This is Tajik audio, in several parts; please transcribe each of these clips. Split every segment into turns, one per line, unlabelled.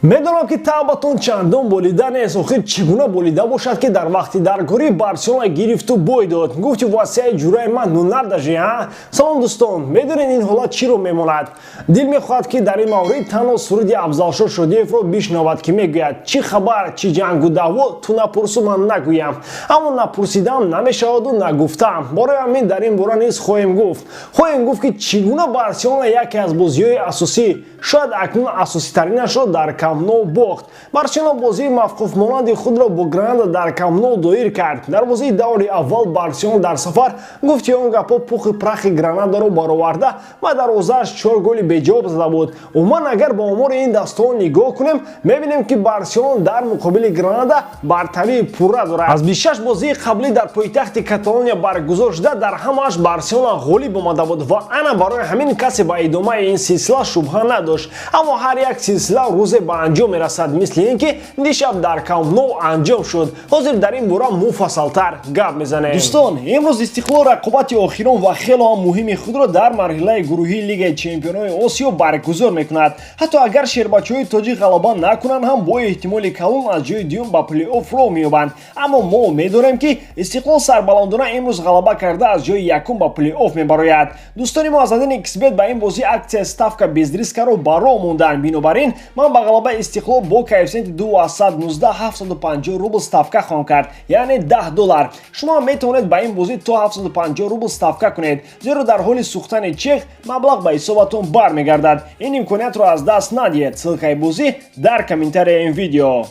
Медонам, ки таъбатон чандон болида нест. Охир чӣ гуна болида бошад, ки дар вақти даркорӣ Барселона гирифту бой дод? Гуфти васияи ҷураи ман, ну надо же, а. Салом, дӯстон! Медонед, ин ҳолат чиро мемонад? Дил мехоҳад, ки дар ин маврид танҳо суруди Афзалшо Шодиевро бишнавад, ки мегӯяд: «Чӣ хабар, чӣ ҷангу даъво, ту напурсу, ман нагӯям». Аммо напурсидам намешаваду нагуфтам. Барои ҳамин дар ин бора низ хоҳем гуфт. Хоҳем гуфт, ки чӣ гуна Барселона яке аз бозиҳои асосӣ, шояд акнун асоситаринашро, дар Камп Ноу бохт. Барселона бозии мавқуфмонанди худро бо Гранада дар Камп Ноу доир кард. Дар бозии даври аввал Барселона дар сафар, гуфти он гапҳо, пухи прахи Гранадаро бароварда ва дарвозааш чор голи беҷавоб зада буд. Умуман, агар ба омори ин дастаҳо нигоҳ кунем, мебинем, ки Барселона дар муқобили Гранада бартарии пурра дорад. Аз 26 бозии қаблӣ дар пойтахти Каталония баргузор шуда, дар ҳамааш Барселона ғолиб омада буд ва ана барои ҳамин касе ба идомаи ин силсила шубҳа надошт. Аммо ҳар як силсила рӯзе ба анҷом мерасад, мисли ин ки дишаб дар Камп Ноу анҷом шуд. Ҳозир дар ин бора муфассалтар гап мезанем. Дӯстон, имрӯз Истиқлол рақобати охирон ва хело ҳам муҳими худро дар марҳилаи гурӯҳии Лигаи чемпионои Осиё баргузор мекунад. Ҳатто агар шербачаҳои тоҷик ғалаба накунанд ҳам, бо эҳтимоли калон аз ҷои дуюм ба плей-офф роҳ меёбанд. Аммо мо умед дорем, ки Истиқлол сарбаландона имрӯз ғалаба карда, аз ҷои якум ба плей-офф мебарояд. Дӯстони мо аз 1xBet ба ин бозӣ акция «Ставка без риска» ро ба роҳ монданд. Бинобар ин ман ба ғалабаи Истиқлол бо коэффисиенти 2,19 750 рубл ставка хоҳам кард, яъне 10 доллар. Шумо ҳам метавонед ба ин бозӣ то 750 рубл ставка кунед, зеро дар ҳоли сӯхтани чек маблағ ба ҳисобатон бармегардад. Ин имкониятро аз даст надиҳед. Ссылка и бозӣ дар комментарияи ин видео.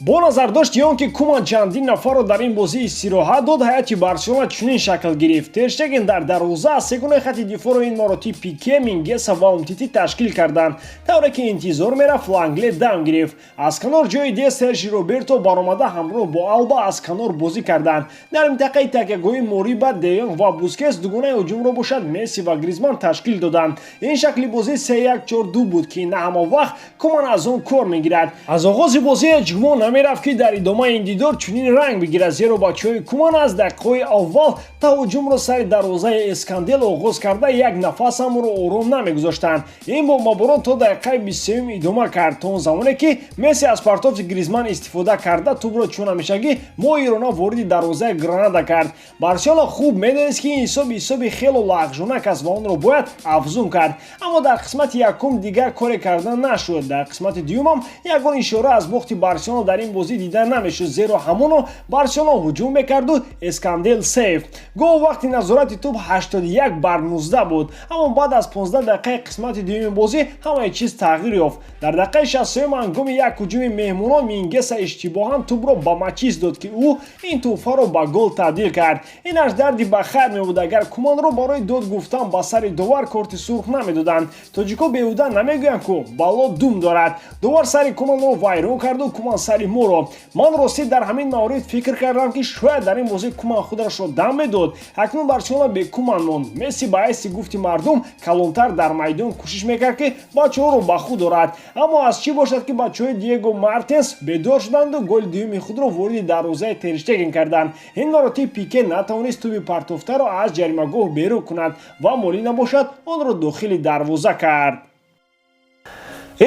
Бо назардошти он ки Куман чандин нафарро дар ин бозӣ истироҳат дод, ҳайати Барселона чунин шакл гирифт: Терштеген дар дарвоза, сегонаи хати дифоъро ин маротиб Пике, Мингеса ва Умтити ташкил карданд. Тавре ки интизор мерафт, Лангле дам гирифт. Аз канор ҷои де Сержи Роберто баромада, ҳамроҳ бо Алба аз канор бозӣ карданд. Дар минтақаи такягоҳӣ Мориба, Деёнг ва Бускес, дугонаи ҳуҷумро бошад Месси ва Гризман ташкил доданд. Ин шакли бозӣ 3-1-4-2 буд, ки на ҳама вақт Куман аз он кор мегирад. Аз оғози бозӣ ҳеҷ гумон намерафт, ки дар идомаи ин дидор чунин ранг бигирад, зеро бачаҳои Куман аз дақиқаҳои аввал таҳуҷумро сари дарвозаи Эскандел оғоз карда, як нафас ҳам ӯро ором намегузоштанд. Ин бомбаборон то дақиқаи 23-юм идома кард, то он замоне ки Месси аз партофти Гризман истифода карда, тӯбро чун ҳамешагӣ моҳирона вориди дарвозаи Гранада кард. Барселона хуб медонист, ки ин ҳисоб ҳисоби хело лағжонак аст ва онро бояд афзун кард. Аммо дар қисмати якум дигар коре карда нашуд. Дар қисмати дуюмам ягон ишора аз бохти Барселона дар ин бозӣ дида намешуд, зеро ҳамоно Барселона ҳуҷум мекарду Эскандел сейф. Гоҳ вақти назорати тӯб 81 бар 19 буд. Аммо баъд аз 15 дақиқаи қисмати дуюми бозӣ ҳамаи чиз тағйир ёфт. Дар дақиқаи 63 ҳангоми як ҳуҷуми меҳмонон Мингеса иштибоҳан тӯбро ба Мачис дод, ки ӯ ин тӯҳфаро ба гол табдил кард. Инаш дарди ба хайр мебуд, агар Куманро барои дод гуфтан ба сари довар корти сурх намедоданд. Тоҷико беҳуда намегӯянд, ку бало дум дорад. Довар сари Куманро вайрон карду Куман сари моро. Ман ростӣ дар ҳамин маврид фикр кардам, ки шояд дар ин бозӣ Куман худашро дам медод. Акнун Барселона бе Куман монд. Месси ба ҳайси, гуфти мардум, калонтар дар майдон кӯшиш мекард, ки бачаҳоро ба худ орад. Аммо аз чӣ бошад, ки бачаҳои Диего Мартинс бедор шуданду голи дуюми худро вориди дарвозаи Терштеген карданд. Ин маротиб Пике натавонист тӯби партофтаро аз ҷаримагоҳ берун кунад ва Молина бошад онро дохили дарвоза кард.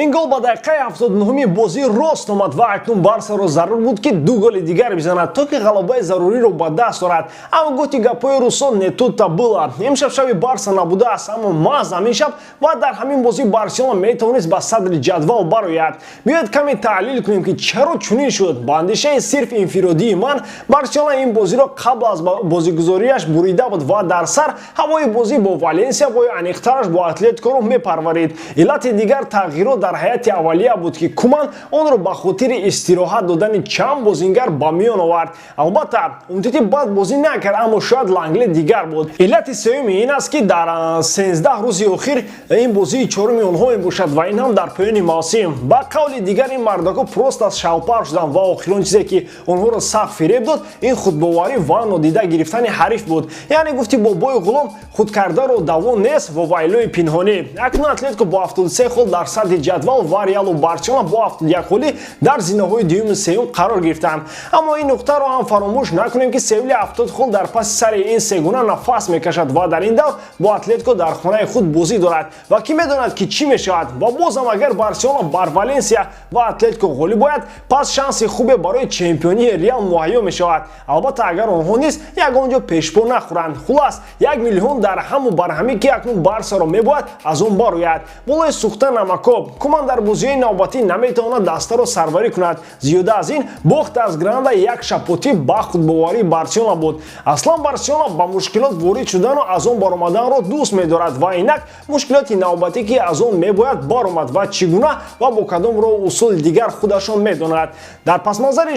Ин гол ба дақиқаи 79-уми бозӣ рост омад ва акнун Барсаро зарур буд, ки ду голи дигар бизанад, то ки ғалабаи заруриро ба даст орад. Аммо, гуфти гапҳои русон, не тут-то было. Имшаб шаби Барса набудааст. Аммо маҳз ҳамин шаб ва дар ҳамин бозӣ Барселона метавонист ба садри ҷадвал барояд. Биёед, каме таҳлил кунем, ки чаро чунин шуд. Ба андешаи сирф инфиродии ман, Барселона ин бозиро қабл аз бозигузориаш бурида буд ва дар сар ҳавои бозӣ бо Валенсия ва ё аниқтараш бо Атлетикоро мепарварид. Иллати дигар тағйирот дар ҳайати аввалия буд, ки Куман онро ба хотири истироҳат додани чанд бозингар ба миён овард. Албатта, Умтити бад бозӣ накард, аммо шояд Лангле дигар буд. Иллати сеюми ин аст, ки дар 13 рӯзи охир ин бозии чоруми онҳо мебошад ва ин ҳам дар поёни мавсим. Ба қавли дигар, ин мардако просто аз шалпар шуданд ва охирон чизе, ки онҳоро сахт фиреб дод, ин худбоварӣ ва нодида гирифтани ҳариф буд. Яъне, гуфти бобои ғулом, худкардаро даво нест ва вайлои пинҳонӣ. Акнун Атлетико бо 73 хол дар садри ҷадвал. ҷадвал ва Реалу Барселона бо 71 холӣ дар зинаҳои дуюму сеюм қарор гирифтанд. Аммо ин нуқтаро ҳам фаромӯш накунем, ки Севилия 70 хол дар паси сари ин сегона нафас мекашад ва дар ин давр бо Атлетико дар хонаи худ бозӣ дорад. Ва кӣ медонад, ки чӣ мешавад? Ва бозам, агар Барселона бар Валенсия ва Атлетико ғолиб ояд, пас шанси хубе барои чемпионии Реал муҳайё мешавад. Албатта, агар онҳо низ ягон ҷо пешпо нахӯранд. Хулас, 1 миллион дар ҳаму барҳамӣ, ки акнун Барсаро мебояд аз он барояд. Болои сӯхта намакоб. Куман дар бозиҳои навбатӣ наметавонад дастаро сарварӣ кунад. Зиёда аз ин, бохт аз Гранада як шапотӣ ба худбоварии Барселона буд. Аслан Барселона ба мушкилот ворид шудану аз он баромаданро дӯст медорад ва инак мушкилоти навбатӣ, ки аз он мебояд баромад, ва чӣ гуна ва бо кадом роҳу усули дигар худашон медонад. Дар пасманзари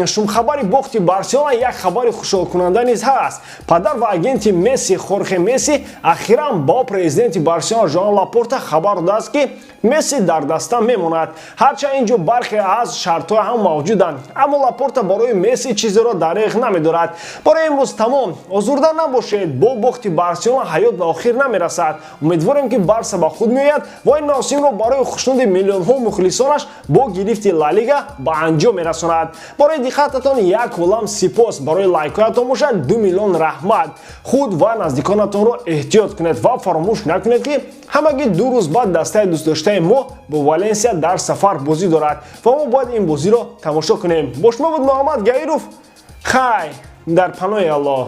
шумхабари бохти Барселона як хабари хушҳолкунанда низ ҳаст. Падар ва агенти Месси, Хорхе Месси, ахиран бо президенти Барселона Жоан Лапорта хабар додааст, ки Месси дар даста мемонад. Ҳарчанд ин ҷо бархе аз шартҳо ҳам мавҷуданд, аммо Лапорта барои Месси чизеро дареғ намедорад. Барои имрӯз тамом. Озурда набошед, бо бохти Барселона ҳаёт ба охир намерасад. Умедворем, ки Барса ба худ меояд ва ин мавсимро барои хушнуди миллионҳо мухлисонаш бо гирифти Ла Лига ба анҷом мерасонад. Барои диққататон як олам сипос, барои лайкҳоятон бошад 2 миллион раҳмат. Худ ва наздиконатонро эҳтиёт кунед ва фаромӯш накунед, ки ҳамагӣ 2 рӯз баъд дастаи дӯстдоштаи мо бо Валенсия дар сафар бозӣ дорад ва мо бояд ин бозиро тамошо кунем. Бо шумо буд Муҳаммад Гаиров. Хай, дар паноҳи Аллоҳ.